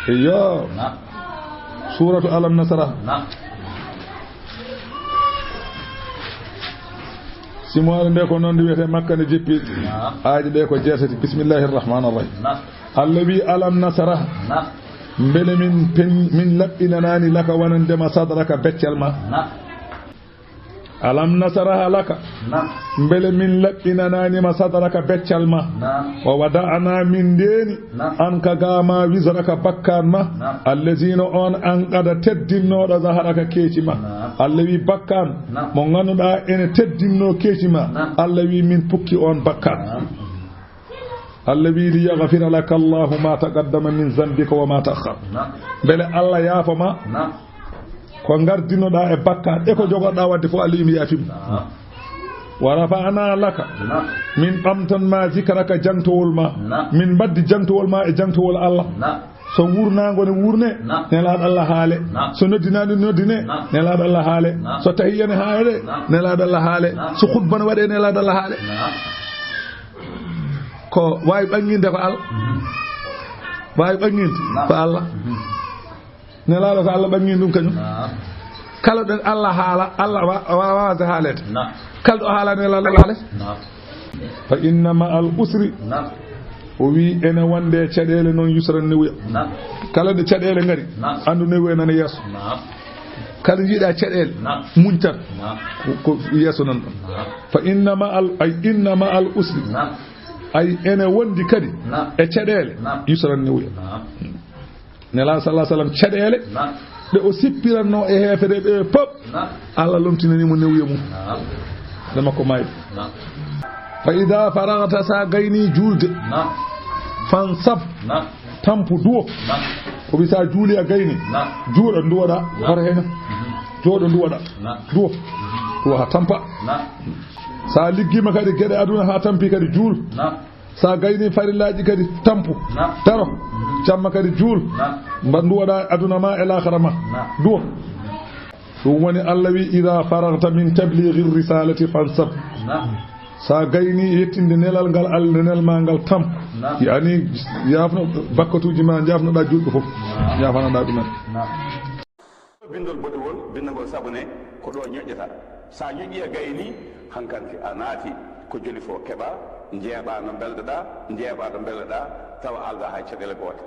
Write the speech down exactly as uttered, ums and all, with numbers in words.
Iyo. Naam. Suuratu Alam Nasrah. Naam. Simoore nde ko noon ndi wiyetee Makka nde jippi. Naam. Aaji ɗe ko jeetati. Bismillahi rahmaani rahim. Naam. Allah wi, "Alam nasrah." Naam. Mbele min pen-, min laɓɓinanaani laka wonande ma sadraka beccal ma. Naam. Alam nasrah laka. Naam. Mbele min laɓɓinanaani ma sadraka beccal ma. Naam. Wa wada'na min ndeeni. Naam. Anka ga ma wizraka bakkaan ma. Naam. Allazina on anqada teddinnooɗo zahraka keeci ma. Naam. Allah wi bakkaan. Naam. Mo ngannduɗaa ene teddinnoo keeci ma. Naam. Allah wi min pukki on bakkaan. Naam. Allah wi, "Li yaghfira laka Allahu ma taqaddama min zanbika wa ma ta'akhkhar." Naam. Mbele Allah yaafo ma. Naam. Ko ngardinoɗaa e bakkaat e ko jogoɗaa wadde fof, Allah wi mi yaafi mo. Naam. Wa rafa'na laka. Naam. Min ɓamtan ma zikraka jangtowol ma. Naam. Min mbaddi jangtowol ma e jangtowol Allah. Naam. So wurnaango ne wurne, naam, nelaaɗo Allah haale. Naam. So noddinaango ne noddine, naam, nelaaɗo Allah haale. Naam. So tahiyya ne haale, naam, nelaaɗo Allah haale. Naam. So khutba ne waɗe, nelaaɗo Allah haale. Naam. Ko waawi ɓannginde ko Allah. Mhm. Waawi ɓannginde, naam, ko Allah. Mhm. Nelaaɗo ko Allah ɓanngini ɗum kañum. Naam. Kala ɗo Allah haala, Allah wa-, wa-, waawata haaleede. Naam. Kala ɗo haala nelaaɗo Allah haale. Naam. Fa inna ma'al usri. Naam. O wi ene wonde caɗeele noon yusran newuya. Naam. Kala ɗo caɗeele ngari, naam, anndu newuya nana yeeso. Naam. Kala njiiɗa caɗeele, naam, muñ tan. Naam. Ko, ko yeeso nan ɗon. Naam. Fa inna ma'al, ay inna ma'al usri. Naam. Ay ene wondi kadi, naam, e caɗeele, naam, yusran newuya. Naam. Nelaaɗo sallallahu alaihi wasallam caɗeele, naam, ɗe o sippiranno e heefereɓe pop. Naam. Allah lomtinani mo newuya mum. Naam. Nde makko maayde. Naam. Fa idha faraghta, sa gayni juulde. Naam. Fansab. Naam. Tampu, duwo. Naam. Ko wi sa juuli a gayni. Naam. Jooɗo duwoɗa. Naam. Hoto hena. Mhm. Jooɗo duwoɗa. Naam. Duwo. Mhm. Duwo ha tampa. Naam. Sa liggima kadi geɗe aduna ha tampi kadi juul. Naam. Sa gayni farillaaji kadi tampu. Naam. Daro. Mhm. Jamma kadi juul. Naam. Mba duwoɗa aduna ma e laakhara ma. Naam. Duwo. Ɗum woni Allah wi, "Idha faraghta min tablighi risalati fansab." Naam. Sa gayni yettinde nelal ngal Allah, nel ma ngal tampu. Naam. Yani yaafno bakkatuuji ma, jaafnoɗa juulɓe fof. Naam. Jaafanoɗa ɗumen. Naam. Bindol boɗewol, bindagol sabune, ko ɗo ñoƴƴata. Sa ñoƴƴi a gayni, hankanti a naati, ko joli fof keɓa, njeeɓa no mbelɗoɗa, njeeɓa no mbelɗoɗa, tawa alɗa hay caɗeele goote.